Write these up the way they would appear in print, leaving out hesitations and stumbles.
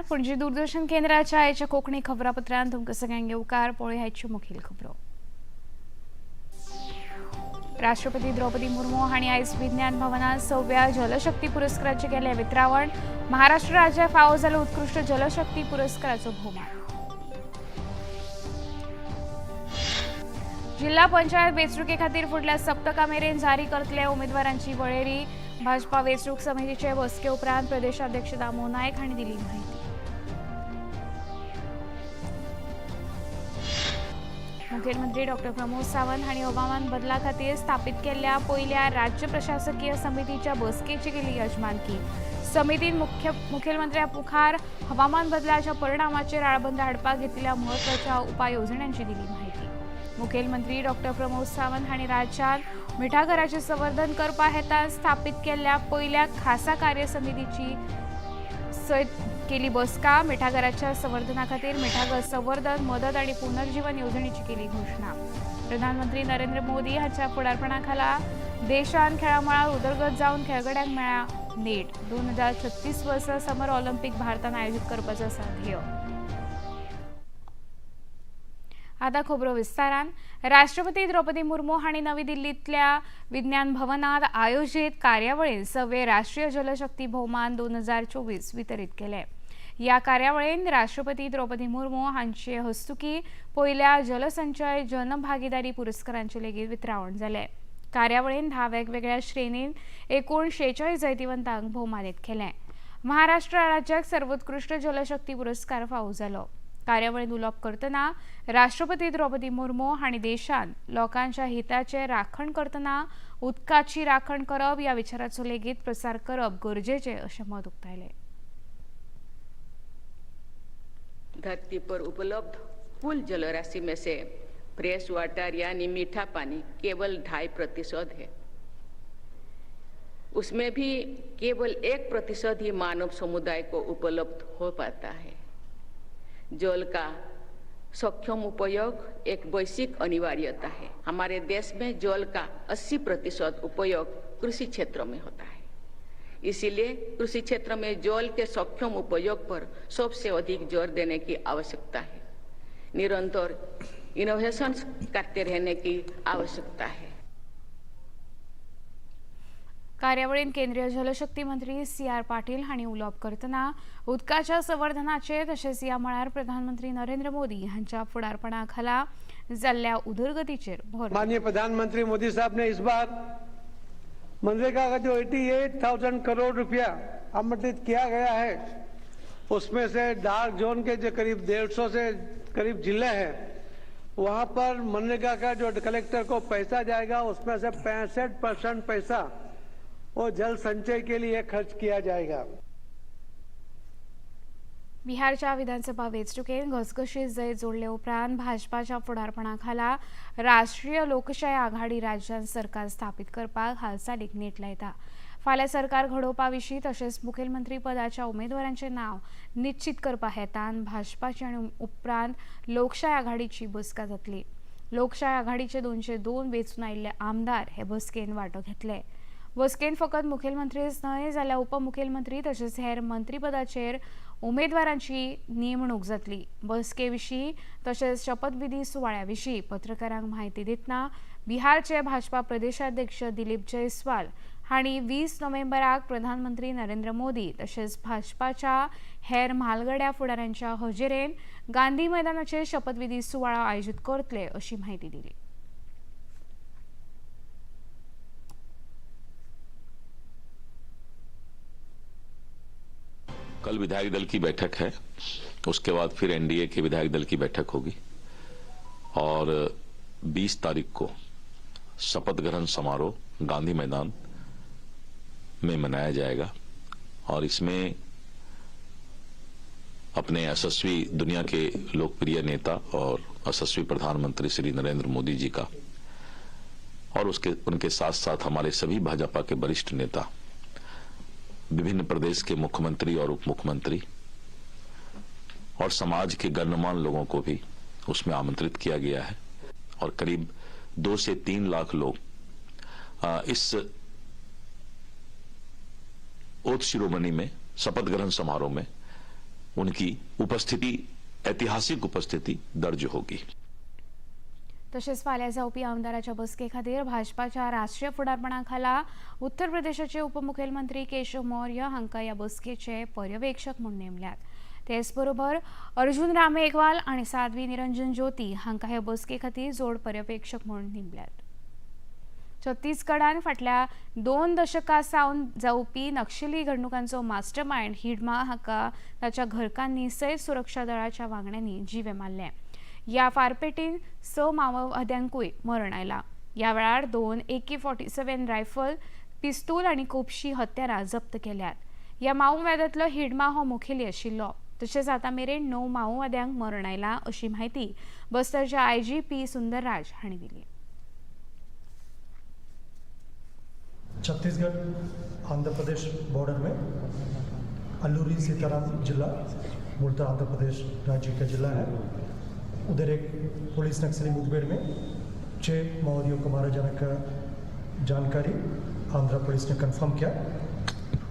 नमस्कार. पणजी दूरदर्शन केंद्राच्या आयच्या कोंकणी खबरापत्रांत तुमकां सगळ्यांक येवकार. पळोवया आयच्यो मुखेल खबरो. राष्ट्रपती द्रौपदी मुर्मू हांणी आयज विज्ञान भवनात 6व्या जलशक्ती पुरस्काराचें केलें वितरावण. महाराष्ट्र राज्याक फावो जालो उत्कृश्ट जलशक्ती पुरस्काराचो भोवमान. जिल्हा पंचायत वेंचणुके खातीर फुडल्या सप्तका मेरेन जारी करतले उमेदवारांची वळेरी. भाजपा वेंचणूक समितीचे बसके उपरांत प्रदेशाध्यक्ष दामू नायक हांणी दिली माहिती. मुखेलमंत्री डॉक्टर प्रमोद सावंत हांणी हवामान बदला खातीर स्थापित केल्ल्या पयल्या राज्य प्रशासकीय समितीच्या बसकेची केली यजमानकी. समितीन मुखेलमंत्र्या मुखार हवामान बदलाच्या परिणामाचेर आळबंद हाडपाक घेतिल्ल्या म्हत्वाच्या उपाय येवजण्यांची दिली माहिती. मुखेलमंत्री डॉक्टर प्रमोद सावंत हांणी राज्यांत मिठागराचें संवर्धन करपा हेतान स्थापित केल्ल्या पयल्या खासा कार्यसमितीची सयत केली बसका. मिठागराच्या संवर्धना खातीर मिठागर संवर्धन मदत आनी पुनर्जीवन येवजणेची केली घोशणा. प्रधानमंत्री नरेंद्र मोदी हांच्या फुडारपणा खाला देशान खेळा मळार उदरगत जावन खेळगड्यांक मेळ्ळा नेट. 2036 वर्सा समर ऑलिम्पिक भारतान आयोजीत करपाचो आसा ध्येय. आता खबरो विस्तारान. राष्ट्रपती द्रौपदी मुर्मू हांणी नवी दिल्लींतल्या विज्ञान भवनात आयोजीत कार्यावळीन 6वे राष्ट्रीय जलशक्ती भोवमान 2024 वितरीत केले. ह्या कार्यावळीन राष्ट्रपती द्रौपदी मुर्मू हांचे हस्तुकी पयल्या जलसंचय जनभागीदारी पुरस्कारांचे लेगीत वितरावण जालें. कार्यावळीन 10 वेगवेगळ्या श्रेणीन एकूण 46 जैतिवंतांक भोवमानीत केलें. महाराष्ट्र राज्याक सर्वोत्कृष्ट जलशक्ती पुरस्कार फावो जालो. कार्यावळींत उलोवप करतना राष्ट्रपती द्रौपदी मुर्मू हांणी देशांत लोकांच्या हिताचे राखण करतना उदकाची राखण करप ह्या विचाराचो लेगीत प्रसार करप गरजेचें अशें मत उक्तायलें. धरती पर उपलब्ध कुल जलराशि में से फ्रेश वाटर यानी मीठा पानी केवल 2.5% है. उसमें भी केवल 1% ही मानव समुदाय को उपलब्ध हो पाता है. जल का सक्षम उपयोग एक वैश्विक अनिवार्यता है. हमारे देश में जल का 80% उपयोग कृषि क्षेत्र में होता है. इसीलिए कृषि क्षेत्र में जल के सक्षम उपयोग पर सबसे अधिक जोर देने की आवश्यकता है. निरंतर इनोवेशंस करते रहने की आवश्यकता है. कार्यावळीन केंद्रीय जलशक्ती मंत्री सी.आर. पाटील हांणी उलोवप करतना उदकाच्या संवर्धनाचे तशेंच ह्या मळार प्रधानमंत्री नरेंद्र मोदी हांच्या फुडारपणा खाला जाल्ल्या उदरगतीचेर भर. माननीय प्रधानमंत्री मोदी साहब ने इस बार मनरेगा का जो 88,000 करोड़ रुपया आवंटित किया गया है, उसमें से डार्क जोन के जो करीब 150 से करीब जिले हैं, वहाँ पर मनरेगा का जो कलेक्टर को पैसा जाएगा उसमें से 65% पैसा वो जल संचय के लिए खर्च किया जाएगा. बिहारच्या विधानसभा वेंचणुकेत घसघशीत जैत जोडले उपरांत भाजपाच्या फुडारपणा खाला राष्ट्रीय लोकशाय आघाडी राज्यांत सरकार स्थापित करपाक हालचालीक नेट लायता. फाल्यां सरकार घडोवपा विशीं तशेंच मुखेलमंत्री पदाच्या उमेदवारांचें नांव निश्चित करपा हेतान भाजपाची आनी उपरांत लोकशाय आघाडीची बसका जातली. लोकशाय आघाडीचे 202 वेंचून आयिल्ले आमदार हे बसकेन वांटो घेतले. बसकेन फकत मुखेलमंत्रीच न्हय जाल्यार उपमुखेलमंत्री तशेंच हेर मंत्रीपदाचेर उमेदवारांची नेमणूक जातली. बसके विशीं तशेंच शपथविधी सुवाळ्या विशीं पत्रकारांक म्हायती दितना बिहारचे भाजपा प्रदेशाध्यक्ष दिलीप जयस्वाल हांणी 20 नोव्हेंबराक प्रधानमंत्री नरेंद्र मोदी तशेंच भाजपाच्या हेर म्हालगड्या फुडाऱ्यांच्या हजेरेन गांधी मैदानाचेर शपथविधी सुवाळो आयोजीत करतले अशी म्हायती दिली. कल विधायक दल की बैठक है, उसके बाद फिर एनडीए के विधायक दल की बैठक होगी और 20 तारीख को शपथ ग्रहण समारोह गांधी मैदान में मनाया जाएगा और इसमें अपने यशस्वी दुनिया के लोकप्रिय नेता और यशस्वी प्रधानमंत्री श्री नरेंद्र मोदी जी का और उसके उनके साथ साथ हमारे सभी भाजपा के वरिष्ठ नेता, विभिन्न प्रदेश के मुख्यमंत्री और उप मुख्यमंत्री और समाज के गणमान्य लोगों को भी उसमें आमंत्रित किया गया है और करीब 2 से 3 लाख लोग इस ओथ शिरोमणि में शपथ ग्रहण समारोह में उनकी उपस्थिति, ऐतिहासिक उपस्थिति दर्ज होगी। तशेंच फाल्यां जावपी आमदाराच्या बसके खातीर भाजपाच्या राष्ट्रीय फुडारपणा खाला उत्तर प्रदेशाचे उपमुखेलमंत्री केशव मौर्य हांकां ह्या बसकेचे पर्यवेक्षक म्हूण नेमल्यात। तेच बरोबर अर्जुन राम मेघवाल आनी साध्वी निरंजन ज्योती हांकां हे बसके खातीर जोड पर्यवेक्षक म्हूण नेमल्यात। छत्तीसगडान फाटल्या 2 दशकां सावन जावपी नक्षली घडणुकांचो मास्टरमायंड हिडमा हाका ताच्या घरकान्नी सयत सुरक्षा दळाच्या वांगड्यांनी जिवे मारले। ह्या फारपेटीन 6 माओवाद्यांकूय मरण आयलां। ह्या वेळार 2 AK-47 rifle, पिस्तूल आनी खुबशीं हत्यारां जप्त केल्यात। ह्या माओवाद्यांतलो हिडमा हो मुखेली आशिल्लो। तशेंच आतां मेरेन 9 माओवाद्यांक मरण आयलां अशी म्हायती बस्तरच्या IGP Sundarraj हांणी दिली। छत्तीसगढ़ आंध्र प्रदेश बॉर्डर में अल्लूरी सीताराम जिला, मूलतः आंध्र प्रदेश राज्य का जिला है, उधर एक पुलिस नक्सली मुठभेड़ में 6 माओवादियों को मारे जाने का जानकारी आंध्र पुलिस ने कंफर्म किया।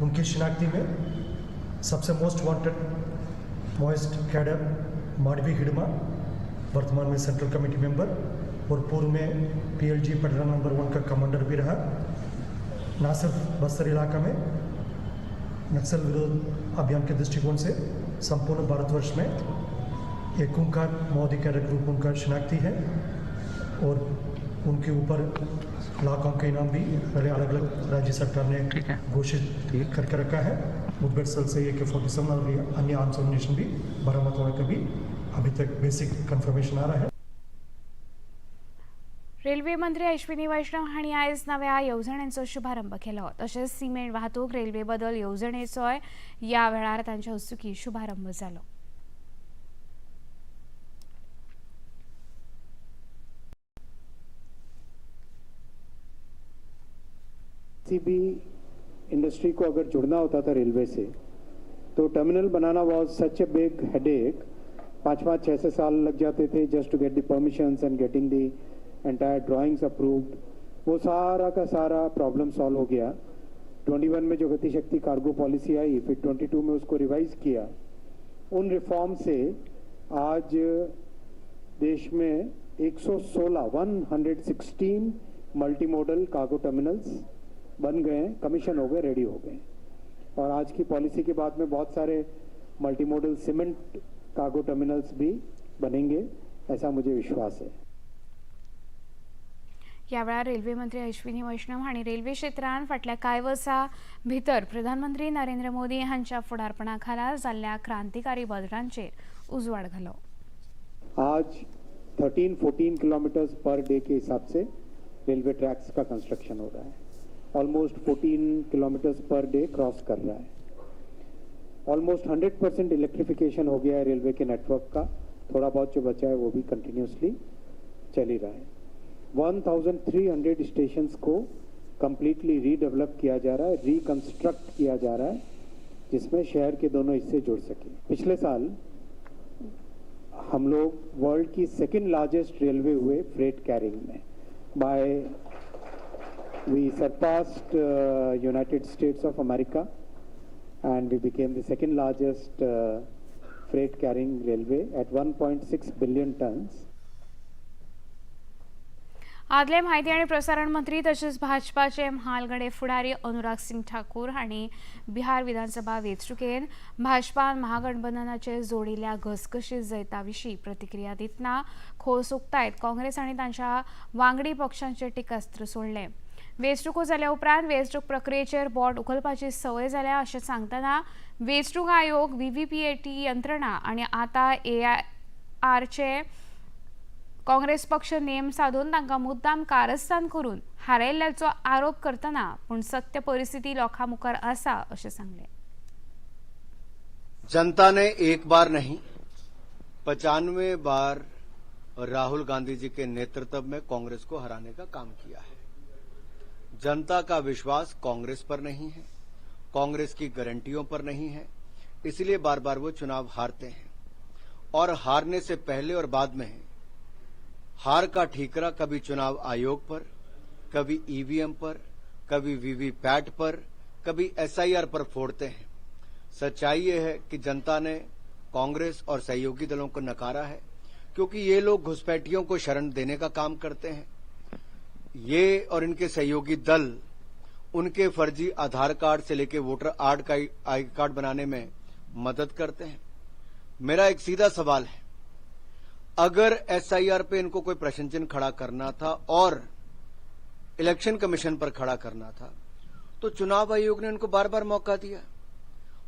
उनकी शिनाख्ती में सबसे most wanted Maoist cadre Madvi Hidma, वर्तमान में सेंट्रल कमेटी मेंबर और पूर्व में PLG पटना नंबर 1 का कमांडर भी रहा। न सिर्फ बस्तर इलाका में नक्सल विरोध अभियान के दृष्टिकोण से संपूर्ण भारतवर्ष में एक खूंखार माओवादी कैडर ग्रुप उनका शिनाख्ती है और उनके ऊपर लाखों के इनाम भी पहले अलग अलग राज्य सरकार ने घोषित करके रखा है। मुठभेड़ स्थल से AK-47 और अन्य आर्म्स एमुनिशन भी बरामद होने का भी अभी तक बेसिक कंफर्मेशन आ रहा है। रेल्वे मंत्री अश्विनी वैष्णव हांणी आयज नव्या येवजण्यांचो शुभारंभ केलो। तशेंच सिमेंट वाहतूक रेल्वे बदल येवजणेचोय ह्या वेळार तांच्या हस्तुकीं शुभारंभ जालो। किसी भी इंडस्ट्री को अगर जुड़ना होता था रेलवे से तो terminal banana was such a big headache. 5-5, 6-6 साल लग जाते थे just to get the permissions and getting the entire drawings approved. वो सारा का सारा प्रॉब्लम सॉल्व हो गया। 21 में जो गति शक्ति कार्गो पॉलिसी आई, फिर 22 में उसको रिवाइज किया। उन रिफॉर्म से आज देश में 116 मल्टी मॉडल कार्गो टर्मिनल्स बन गए हैं, कमीशन हो गए, रेडी हो गए। और आज की पॉलिसी के बाद में बहुत सारे multi modal cement cargo terminals भी बनेंगे, ऐसा मुझे विश्वास है। ह्या वेळार रेल्वे मंत्री अश्विनी वैष्णव हांणी रेल्वे क्षेत्रांत फाटल्या कांय वर्सां भितर प्रधानमंत्री नरेंद्र मोदी हांच्या फुडारपणा खाला जाल्ल्या क्रांतिकारी बदलांचेर उजवाड घालो। आज 13-14 किलोमीटर्स पर डे के हिसाब से रेलवे ट्रैक्स का कंस्ट्रक्शन हो रहा है। Almost 14 kilometres per day cross कर रहा है। ऑलमोस्ट 100% इलेक्ट्रिफिकेशन हो गया है रेलवे के नेटवर्क का। थोड़ा बहुत जो बचा है वो भी कंटिन्यूसली चल ही रहा है। 1300 स्टेशंस को कम्प्लीटली रीडेवलप किया जा रहा है, रिकंस्ट्रक्ट किया जा रहा है, जिसमें शहर के दोनों हिस्से जुड़ सके। पिछले साल हम लोग वर्ल्ड की 2nd largest railway हुए फ्रेट कैरिंग में। By we surpassed United States of America and we became the 2nd largest freight carrying railway at 1.6 billion tons. आदले माहिती आणि प्रसारण मंत्री तसेच भाजपाचे म्हालगडे फुडारी अनुराग सिंग ठाकूर हांणी बिहार विधानसभा वेंचणुकेंत भाजपान महागठबंधनाचे जोडिल्ल्या घसघशीत जैता विशीं प्रतिक्रिया दितना खोस उक्तायत काँग्रेस आनी तांच्या वांगडी पक्षांचे टिकास्त्र सोडलें। वेंचणुको जाल्या उपरांत वेंचणूक प्रक्रियेचेर बोट उखलपाची संवय जाल्या अशें सांगतना वेंचणूक आयोग, VVPAT यंत्रणा आनी आतां AIRचे काँग्रेस पक्ष नेम साधून तांकां मुद्दाम कारस्थान करून हारयल्ल्याचो आरोप करतना पूण सत्य परिस्थिती लोकां मुखार आसा अशें सांगलें। जनता ने एक बार नहीं 95 बार राहुल गांधी जी के नेतृत्व में कांग्रेस को हराने का काम किया है। जनता का विश्वास कांग्रेस पर नहीं है, कांग्रेस की गारंटियों पर नहीं है, इसलिए बार बार वो चुनाव हारते हैं। और हारने से पहले और बाद में हार का ठीकरा कभी चुनाव आयोग पर, कभी ईवीएम पर, कभी वीवीपैट पर, कभी एसआईआर पर फोड़ते हैं। सच्चाई ये है कि जनता ने कांग्रेस और सहयोगी दलों को नकारा है, क्योंकि ये लोग घुसपैठियों को शरण देने का काम करते हैं। ये और इनके सहयोगी दल उनके फर्जी आधार कार्ड से लेकर वोटर I card बनाने में मदद करते हैं। मेरा एक सीधा सवाल है, अगर एसआईआर पे इनको कोई प्रश्न चिन्ह खड़ा करना था और इलेक्शन कमीशन पर खड़ा करना था तो चुनाव आयोग ने इनको बार बार मौका दिया।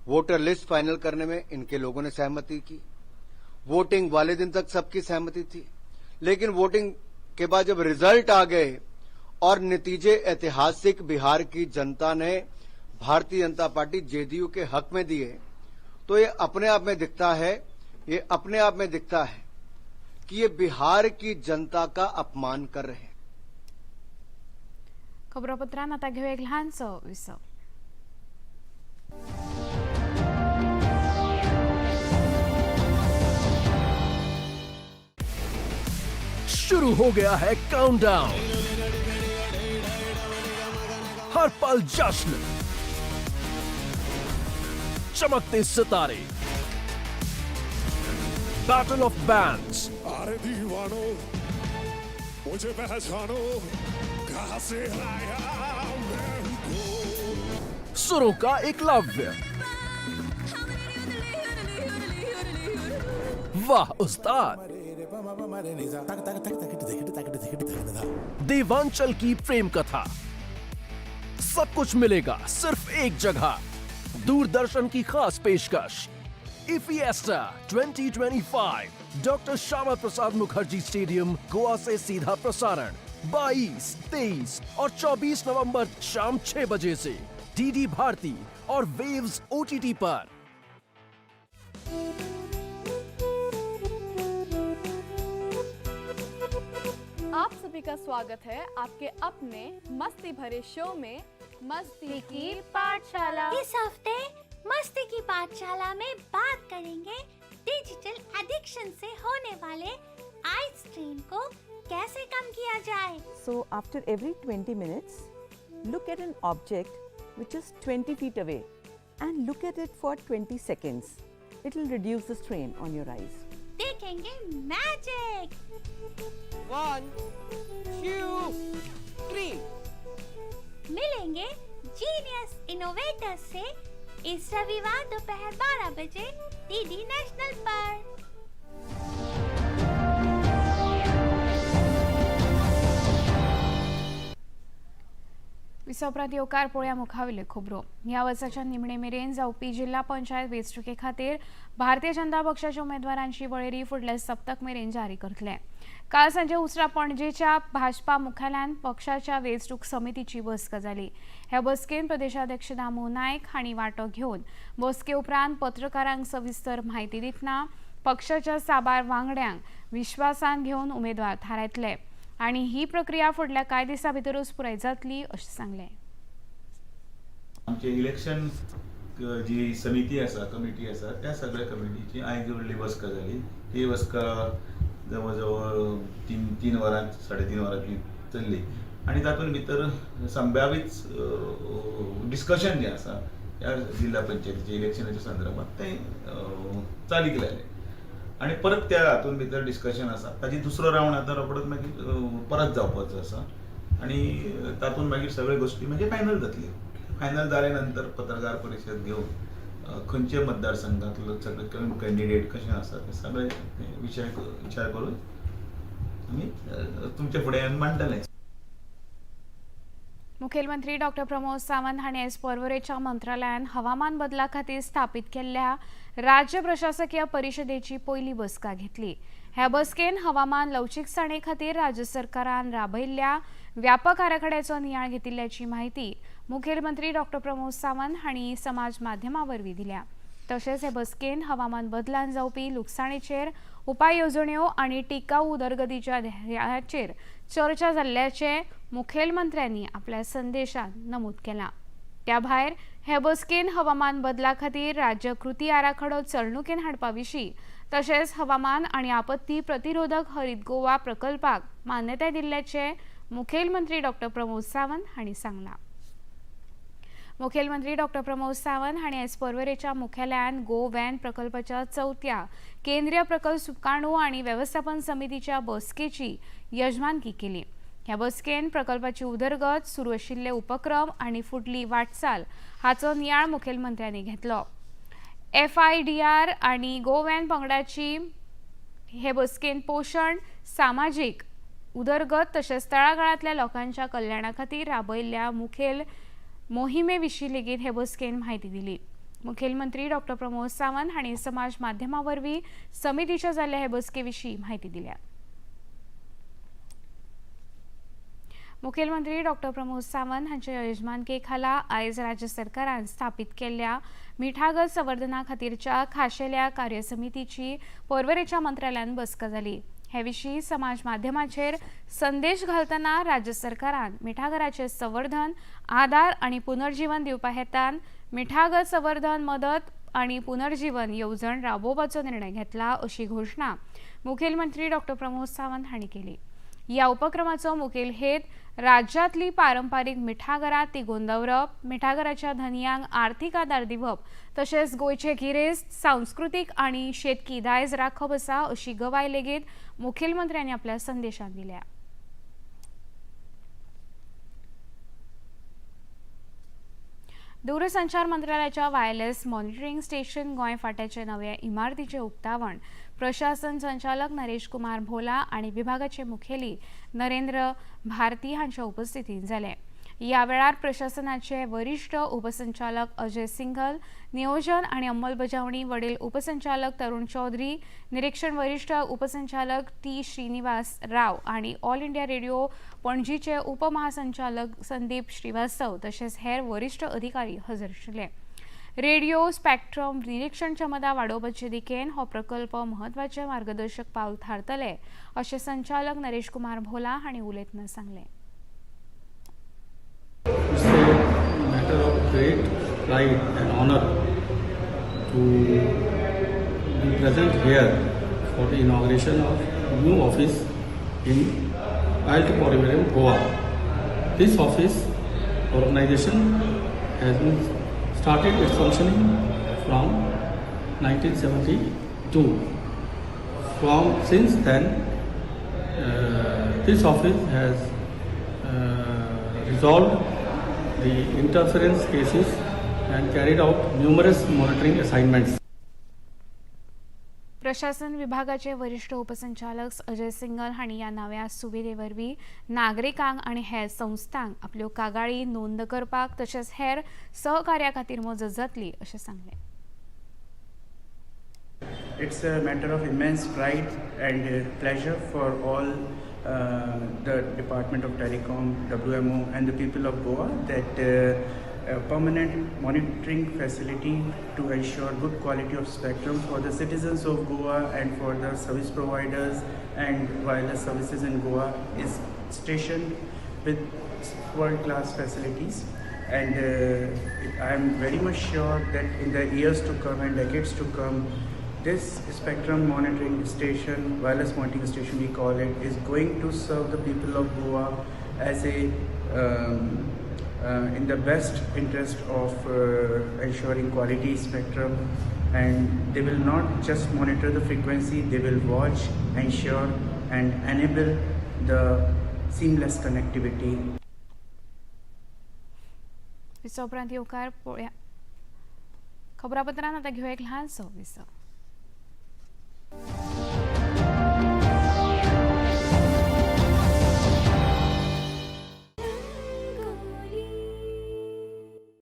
वोटर लिस्ट फाइनल करने में इनके लोगों ने सहमति की, वोटिंग वाले दिन तक सबकी सहमति थी, लेकिन वोटिंग के बाद जब रिजल्ट आ गए और नतीजे ऐतिहासिक बिहार की जनता ने Bharatiya Janata party JDU K हक में दिए, तो ये अपने आप में दिखता है, ये अपने आप में दिखता है कि ये बिहार की जनता का अपमान कर रहे हैं। खबरापत्रांत आता घेऊया एक ल्हानसो विसव। शुरू हो गया है काउंटडाउन, हर पल जश्न, चमकते सितारे, बैटल ऑफ बैंड्स, अरे दीवानो मुझे पहचानो, कहां से आया मैं हूं। सुरों का एकलव्य, वाह उस्ताद, देवांचल की प्रेम कथा, सब कुछ मिलेगा सिर्फ एक जगह। दूरदर्शन की खास पेशकश इफिएस्टा 2025, डॉक्टर श्यामा प्रसाद मुखर्जी स्टेडियम, गोवा से सीधा प्रसारण 22, 23 और 24 नवंबर शाम 6 बजे से डीडी भारती और वेव्स ओटीटी पर। आप सभी का स्वागत है आपके अपने मस्ती भरे शो में, मस्ती की पाठशाला। इस हफ्ते मस्ती की पाठशाला में बात करेंगे डिजिटल एडिक्शन से होने वाले आई स्ट्रेन को कैसे कम किया जाए। So after every 20 minutes, look at an object which is 20 feet away and look at it for 20 seconds. It will reduce the strain on your eyes. देखेंगे मैजिक। 1 2 3। मिलेंगे genius innovators से इस रविवार दोपहर 12 बजे DD national पर। विसवपरांत येवकार पळोवया मुखावेल्यो खबरो। ह्या वर्साच्या निमणे मेरेन जावपी जिल्हा पंचायत वेंचणुके खातीर भारतीय जनता पक्षाच्या उमेदवारांची वळेरी फुडल्या सप्तक मेरेन जारी करतले। काल सांजे उसरां पणजेच्या भाजपा मुख्यालयान पक्षाच्या वेंचणूक समितीची बसका जाली। ह्या बसकेन प्रदेशाध्यक्ष दामू नायक हांणी वांटो घेवन बसके उपरांत पत्रकारांक सविस्तर म्हायती दितना पक्षाच्या साबार वांगड्यांक विश्वासान घेवन उमेदवार थारायतले आणि ही प्रक्रिया फुडल्या कांय दिसां भितरूच पुराय जातली अशें सांगलें। आमचे इलेक्शन जी समिती आसा, कमिटी आसा, त्या सगळ्या कमिटीची आयज व्हडली बसका जाली। ती बसका जवळ जवळ तीन वरां 3.5 वरांची चल्ली आनी तातूंत भितर संभावीत डिस्कशन जें आसा ह्या जिल्हा पंचायतीच्या इलेक्शनाच्या संदर्भात तें चालीक लायलें आनी परत त्या हातूंत भितर डिस्कशन आसा। ताजी दुसरो रावंड आतां रोखडोच मागीर परत जावपाचो आसा आनी तातूंत मागीर सगळ्यो गोश्टी म्हणजे फायनल जातली। फायनल जाले नंतर पत्रकार परिशद घेवन खंयचे मतदारसंघांतलो सगळे कॅन्डिडेट कशें आसा ते सगळे विशय विचार करून आमी तुमचे फुडें मांडटले। मुखेलमंत्री डॉक्टर प्रमोद सावंत हांणी आयज पर्वरेच्या मंत्रालयान हवामान बदला खातीर स्थापीत केल्ल्या राज्य प्रशासकीय परिशदेची पयली बसका घेतली। ह्या बसकेन हवामान लवचीकसाणे खातीर राज्य सरकारान राबयिल्ल्या व्यापक आराखड्याचो नियाळ घेतिल्ल्याची म्हायती मुखेलमंत्री डॉक्टर प्रमोद सावंत हांणी समाज माध्यमां वरवीं दिल्या। तशेंच हे बसकेन हवामान बदलान जावपी लुकसाणेचेर उपाय येवजण्यो आनी टिकाऊ उदरगतीच्या ध्येयाचेर चर्चा जाल्ल्याचें मुखेलमंत्र्यांनी आपल्या संदेशात नमूद केलां। त्या भायर हे बसकेन हवामान बदला खातीर राज्य कृती आराखडो चलणुकेन हाडपा विशीं तशेंच हवामान आनी आपत्ती प्रतिरोधक हरीत गोवा प्रकल्पाक मान्यताय दिल्ल्याचें मुखेलमंत्री डॉक्टर प्रमोद सावंत हांणी सांगलां। मुखेलमंत्री डॉक्टर प्रमोद सावंत हांणी आयज पर्वरेच्या मुख्यालयांत गो व्हॅन प्रकल्पाच्या चवथ्या केंद्रीय प्रकल्प सुकाणू आनी वेवस्थापन समितीच्या बसकेची यजमानकी केली. ह्या बसकेन प्रकल्पाची उदरगत, सुरू आशिल्ले उपक्रम आनी फुडली वाटचाल हाचो नियाळ मुखेलमंत्र्यांनी घेतलो. एफआयडीआर आनी गो व्हॅन पंगडाची हे बसकेन पोशण, सामाजीक उदरगत तशेंच तळागाळांतल्या लोकांच्या कल्याणा खातीर राबयल्ल्या मुखेल मोहिमे विशीं लेगीत हे बसकेन म्हायती दिली. मुखेलमंत्री डॉक्टर प्रमोद सावंत हांणी समाज माध्यमा वरवीं समितीच्या जाल्ल्या हे बसके विशीं म्हायती दिल्या. मुखेलमंत्री डॉक्टर प्रमोद सावंत हांच्या यजमानके खाला आयज राज्य सरकारान स्थापीत केल्ल्या मिठागर संवर्धना खातीरच्या खाशेल्या कार्यसमितीची पर्वरेच्या मंत्रालयान बसका जाली. हे विशीं समाज माध्यमाचेर संदेश घालतना राज्य सरकारान मिठागराचे संवर्धन, आदार आनी पुनर्जीवन दिवपा हेतान मिठागर संवर्धन मदत आनी पुनर्जीवन येवजण राबोवपाचो निर्णय घेतला अशी घोशणा मुखेलमंत्री डॉक्टर प्रमोद सावंत हांणी केली. ह्या उपक्रमाचो मुखेल हेत राज्यांतली पारंपारीक मिठागरां तिगोवन दवरप, मिठागराच्या धनयांक आर्थीक आदार दिवप तशेंच गोंयचे गिरेस्त सांस्कृतीक आनी शेतकी दायज राखप आसा अशी गवाय लेगीत मुखेलमंत्र्यांनी आपल्या संदेशांत दिल्या. दूरसंचार मंत्रालयाच्या वायरलेस मॉनिटरींग स्टेशन गोंय फाट्याचे नव्या इमारतीचे उक्तावण प्रशासन संचालक नरेश कुमार भोला आनी विभागाचे मुखेली नरेंद्र भारती हांच्या उपस्थितीत जाले. ह्या वेळार प्रशासनाचे वरिश्ठ उपसंचालक अजय सिंघल, नियोजन आनी अंमलबजावणी वडील उपसंचालक तरुण चौधरी, निरीक्षण वरिश्ठ उपसंचालक टी श्रीनिवास राव आनी ऑल इंडिया रेडिओ पणजीचे उपमहासंचालक संदीप श्रीवास्तव तशेंच हेर वरिश्ठ अधिकारी हजर आशिल्ले. रेडिओ स्पॅक्ट्रम निरीक्षण क्षमता वाडोवपाचे दिकेन हो प्रकल्प म्हत्वाचे मार्गदर्शक पावल थारतले अशें संचालक नरेश कुमार भोला हांणी उलयतना सांगलें. It's a matter of great pride and honor to be present here for the inauguration of new office in ILT Porvorim, Goa. This office organization has been started its functioning from 1972. From since then, this office has resolved the interference cases and carried out numerous monitoring assignments. प्रशासन विभागाचे वरिश्ठ उपसंचालक Ajay single हांणी ह्या नव्या सुविधे वरवीं नागरिकांक आनी हेर संस्थांक आपल्यो कागाळी नोंद करपाक तशेंच हेर सहकार्या खातीर मजत जातली अशें सांगलें. It's a matter of immense pride and pleasure for all the Department of Telecom, WMO and the people of Goa that a permanent monitoring facility to ensure good quality of spectrum for the citizens of Goa and for the service providers and wireless services in Goa is stationed with world-class facilities. And I am very much sure that in the years to come and decades to come, this spectrum monitoring station, wireless monitoring station we call it, is going to serve the people of Goa as a in the best interest of ensuring quality spectrum, and they will not just monitor the frequency, they will watch, ensure and enable the seamless connectivity. विसव उपरांत येवकार पळोवया खबरापत्रांत. आतां घेवया एक ल्हानसो विसव.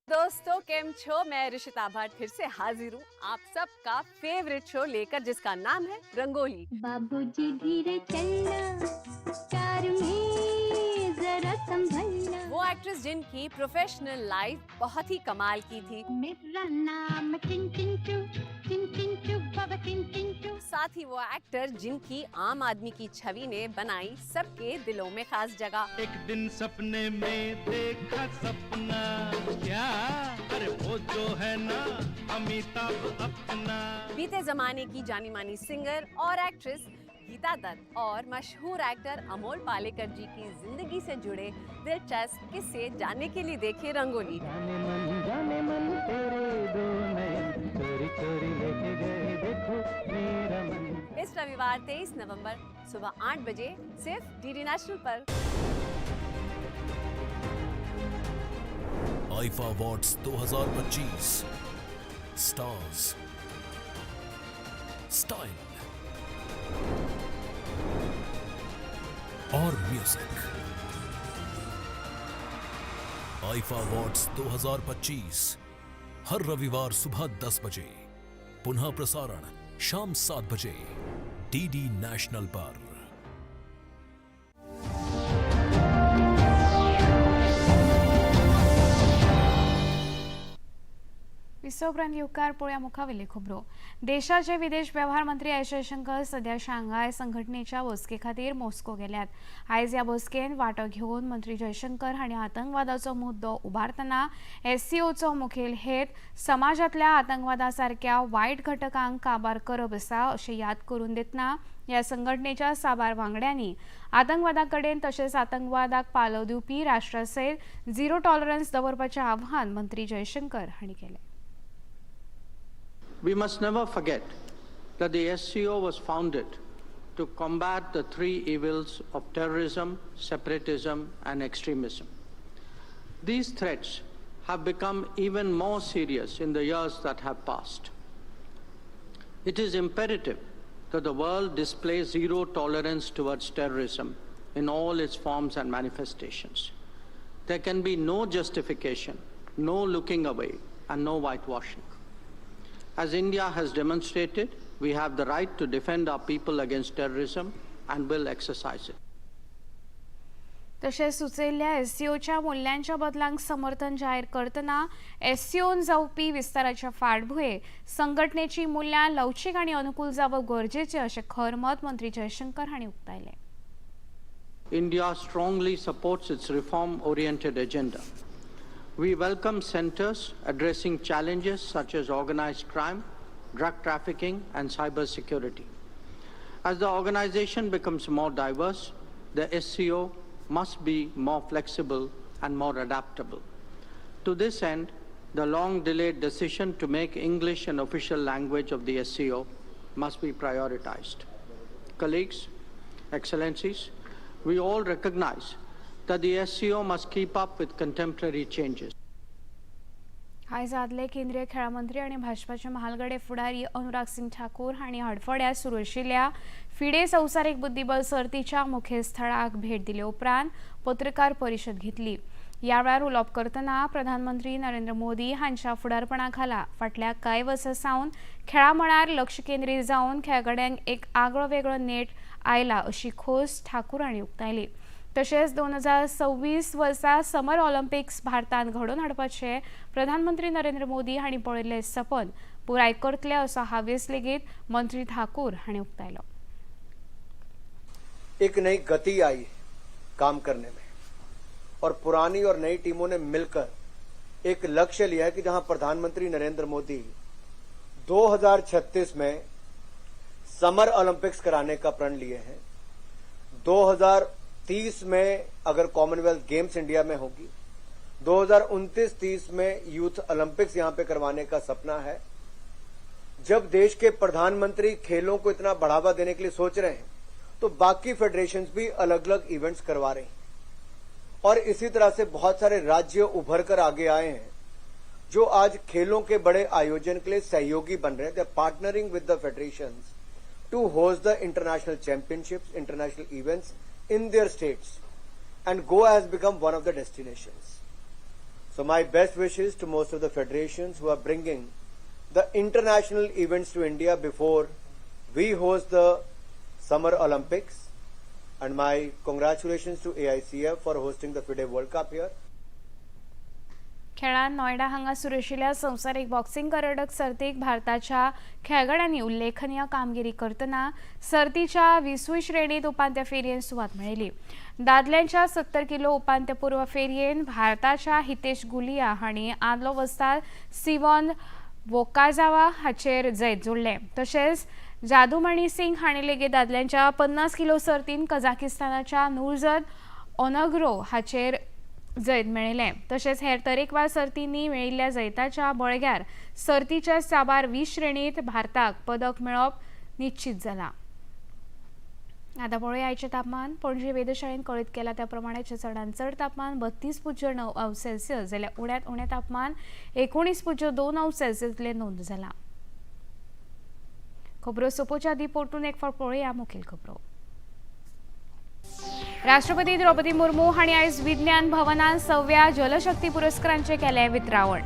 दोस्तों केम छो, मैं ऋषिता भट्ट फिर से हाजिर हूँ आप सबका फेवरेट शो लेकर जिसका नाम है रंगोली. बाबूजी धीरे चलना, कार में जरा संभलना. वो एक्ट्रेस जिनकी प्रोफेशनल लाइफ बहुत ही कमाल की थी. मेरा नाम चिन चिन चू, चिन चिन चू, बाबा चिन चिन चू. साथ ही वो एक्टर जिनकी आम आदमी की छवि ने बनाई सबके दिलों में खास जगह. एक दिन सपने में देखा सपना क्या, अरे वो जो है ना अमिताभ अपना. बीते जमाने की जानी मानी सिंगर और एक्ट्रेस गीता दत्त और मशहूर एक्टर अमोल पालेकर जी की जिंदगी से जुड़े दिलचस्प किस्से जानने के लिए देखिए रंगोली। जाने मन तेरे दो नयन चोरी चोरी लेके गए देखो मेरा मन। इस रविवार 23 नवंबर सुबह 8 बजे सिर्फ डीडी नेशनल पर। आईफा अवार्ड्स 2025, स्टार्स, स्टाइल और म्यूजिक। आईफा अवार्ड्स 2025 हर रविवार सुबह 10 बजे, पुनः प्रसारण शाम 7 बजे डीडी नेशनल पर। विसव उपरांत येवकार. पळोवया मुखावेल्यो खबरो. देशाचे विदेश वेव्हार मंत्री एस जयशंकर सध्या शांघाय संघटनेच्या बसके खातीर मॉस्को गेल्यात. आयज ह्या बसकेन वांटो घेवन मंत्री जयशंकर हांणी आतंकवादाचो मुद्दो उबारतना एससीओचो मुखेल हेत समाजांतल्या आतंकवादा सारक्या वायट घटकांक काबार करप आसा अशें याद करून दितना ह्या संघटनेच्या साबार वांगड्यांनी आतंकवादा कडेन तशेंच आतंकवादाक पालव दिवपी राष्ट्रा सयत झिरो टॉलरन्स दवरपाचें आव्हान मंत्री जयशंकर हांणी केलें. We must never forget that the SCO was founded to combat the three evils of terrorism, separatism, and extremism. These threats have become even more serious in the years that have passed. It is imperative that the world display zero tolerance towards terrorism in all its forms and manifestations. There can be no justification, no looking away, and no whitewashing. As India has demonstrated, we have the right to defend our people against terrorism and will exercise it. तशेंच सुचयल्ल्या एससीओच्या मुल्यांच्या बदलांक समर्थन जाहीर करतना एससीओन जावपी विस्ताराच्या फाटभुंयेर संघटनेची मुल्यां लवचीक आनी अनुकूल जावप गरजेचें अशें खर मत मंत्री जयशंकर हांणी उक्तायलें. India strongly supports its reform-oriented agenda. We welcome centers addressing challenges such as organized crime, drug trafficking, and cyber security. As the organization becomes more diverse, the SCO must be more flexible and more adaptable. To this end, the long-delayed decision to make English an official language of the SCO must be prioritized. Colleagues, Excellencies, we all recognize that the SCO must keep up with contemporary changes. आयज आदले केंद्रीय खेळां मंत्री आनी भाजपाचे म्हालगडे फुडारी अनुराग सिंग ठाकूर हांणी हडफड्यां सुरू आशिल्ल्या फिडे संवसारीक बुद्धिबळ सर्तीच्या मुखेल स्थळाक भेट दिले उपरांत पत्रकार परिशद घेतली. ह्या वेळार उलोवप करतना प्रधानमंत्री नरेंद्र मोदी हांच्या फुडारपणा खाला फाटल्या कांय वर्सां सावन खेळां मळार लक्ष केंद्रीत जावन खेळगड्यांक एक आगळो वेगळो नेट आयला अशी खोस ठाकूर हांणी उक्तायली. तशेंच 2026 वर्सा समर ऑलिम्पिक्स भारतांत घडोवन हाडपाचें प्रधानमंत्री नरेंद्र मोदी हांणी पळयल्लें सपन पुराय करतले असो हावेस लेगीत मंत्री ठाकूर हांणी उक्तायलो. एक नई गति आई काम करने में और पुरानी और नई टीमों ने मिलकर एक लक्ष्य लिया है कि जहां प्रधानमंत्री नरेंद्र मोदी 2036 में समर ओलंपिक्स कराने का प्रण लिए हैं, 2030 में अगर कॉमनवेल्थ गेम्स इंडिया में होगी, 2029-30 में यूथ ओलंपिक्स यहां पे करवाने का सपना है। जब देश के प्रधानमंत्री खेलों को इतना बढ़ावा देने के लिए सोच रहे हैं तो बाकी फेडरेशंस भी अलग अलग इवेंट्स करवा रहे हैं और इसी तरह से बहुत सारे राज्य उभर कर आगे आए हैं जो आज खेलों के बड़े आयोजन के लिए सहयोगी बन रहे हैं। They are partnering with the federations to host the international championships, international events in their states, and Goa has become one of the destinations. So my best wishes to most of the federations who are bringing the international events to India before we host the Summer Olympics, and my congratulations to AICF for hosting the FIDE World Cup here. खेळांत नोयडा हांगा सुरू आशिल्ल्या संवसारीक boxing करंडक सर्तीक भारताच्या खेळगड्यांनी उल्लेखनीय कामगिरी करतना सर्तीच्या 20वी श्रेणीत उपांत्य फेरयेन सुवात मेळयली. दादल्यांच्या 70 किलो उपांत्यपूर्व फेरयेन भारताच्या हितेश गुलिया हांणी आदलो वस्ताद सिवॉन वोकाजावा हाचेर जैत जोडलें. तशेंच जादूमणी सिंग हांणी लेगीत दादल्यांच्या 50 किलो सर्तीन कझाकिस्तानाच्या नुरजद ओनग्रो हाचेर जैत मेळयलें. तशेंच हेर तरेकवार सर्तींनी मेळिल्ल्या जैताच्या बळग्यार सर्तीच्या साबार 20 श्रेणीत भारताक पदक मेळप निश्चित जालां. आतां पळोवया आयचें तापमान. पणजे वेधशाळेन कळीत केलां त्या प्रमाणें चडांत चड तापमान 32.9 अंश सेल्सियस जाल्यार उण्यांत उणें तापमान 19.2 अंश सेल्सियस इतलें नोंद जालां. खबरो सोंपोवच्या आदीं परतून एक फावट पळोवया मुखेल खबरो. राष्ट्रपती द्रौपदी मुर्मू हांणी आयज विज्ञान भवनान 6व्या जलशक्ती पुरस्कारांचें केलें वितरावण.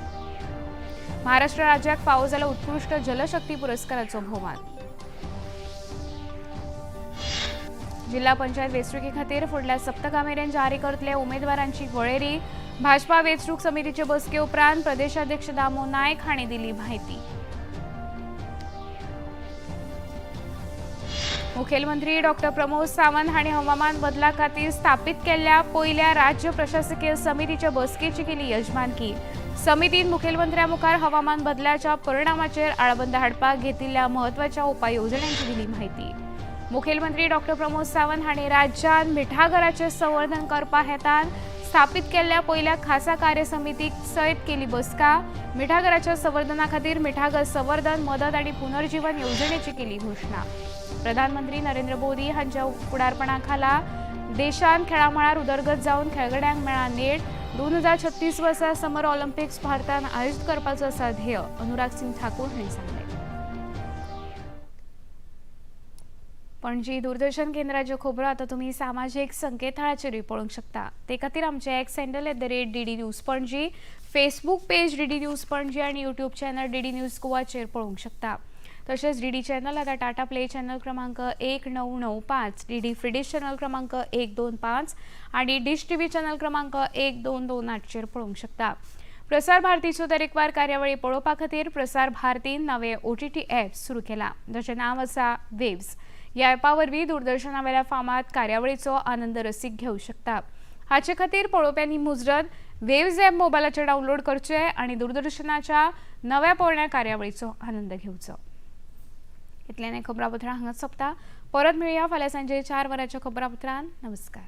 महाराष्ट्र राज्याक फावो जालो उत्कृश्ट जलशक्ती पुरस्काराचो भोवमान. जिल्हा पंचायत वेंचणुके खातीर फुडल्या सप्तका मेरेन जारी करतले उमेदवारांची वळेरी. भाजपा वेंचणूक समितीचे बसके उपरांत प्रदेशाध्यक्ष दामो नायक हांणी दिली म्हायती. मुखेलमंत्री डॉक्टर प्रमोद सावंत हांणी हवामान बदला खातीर स्थापित केल्ल्या पयल्या राज्य प्रशासकीय समितीच्या बसकेची केली यजमानकी. समितीन मुखेलमंत्र्या मुखार हवामान बदलाच्या परिणामाचेर आळाबंद हाडपाक घेतिल्ल्या म्हत्वाच्या उपाय येवजण्यांची दिली म्हायती. मुखेलमंत्री डॉक्टर प्रमोद सावंत हांणी राज्यांत मिठागराचें संवर्धन करपा हेतान स्थापित केल्ल्या पयल्या खासा कार्यसमितीक सयत केली बसका. मिठागराच्या संवर्धना खातीर मिठागर संवर्धन मदत आनी पुनर्जीवन येवजणेची केली घोशणा. प्रधानमंत्री नरेंद्र मोदी हांच्या फुडारपणा खाला देशांत खेळां मळार उदरगत जावन खेळगड्यांक मेळ्ळा नेट. 2036 वर्सा समर ऑलिम्पिक्स भारतान आयोजीत करपाचो आसा ध्येय, अनुराग सिंग ठाकूर हांणी सांगलें. पणजी दूरदर्शन केंद्राच्यो खबरो आतां तुमी सामाजीक संकेतथळाचेरूय पळोवंक शकता. ते खातीर आमचें X handle @DD News Panaji, Facebook page DD News Panaji आनी यूट्यूब चॅनल DD news गोवाचेर पळोवंक शकता. तशेंच DD channel आतां टाटा प्ले चॅनल क्रमांक 1995, DD free dish channel क्रमांक 125 आनी डिश टीव्ही चॅनल क्रमांक 1228चेर पळोवंक शकता. प्रसार भारतीच्यो तरेकवार कार्यावळी पळोवपा खातीर प्रसार भारतीन नवें OTT app सुरू केलां, जाचें नांव आसा वेव्स. ह्या ॲपा वरवीं दूरदर्शना वेल्या फामाद कार्यावळीचो आनंद रसीक घेवंक शकता. हाचे खातीर पळोवप्यांनी मुजरत वेव्स ॲप मोबायलाचेर डावनलोड करचें आनी दूरदर्शनाच्या नव्या पोरण्या कार्यावळीचो आनंद घेवचो. इतल्यान खबरापत्रां हांगाच सोंपता. परत मेळया फाल्यां सांजे 4 वरांच्या खबरापत्रान. नमस्कार.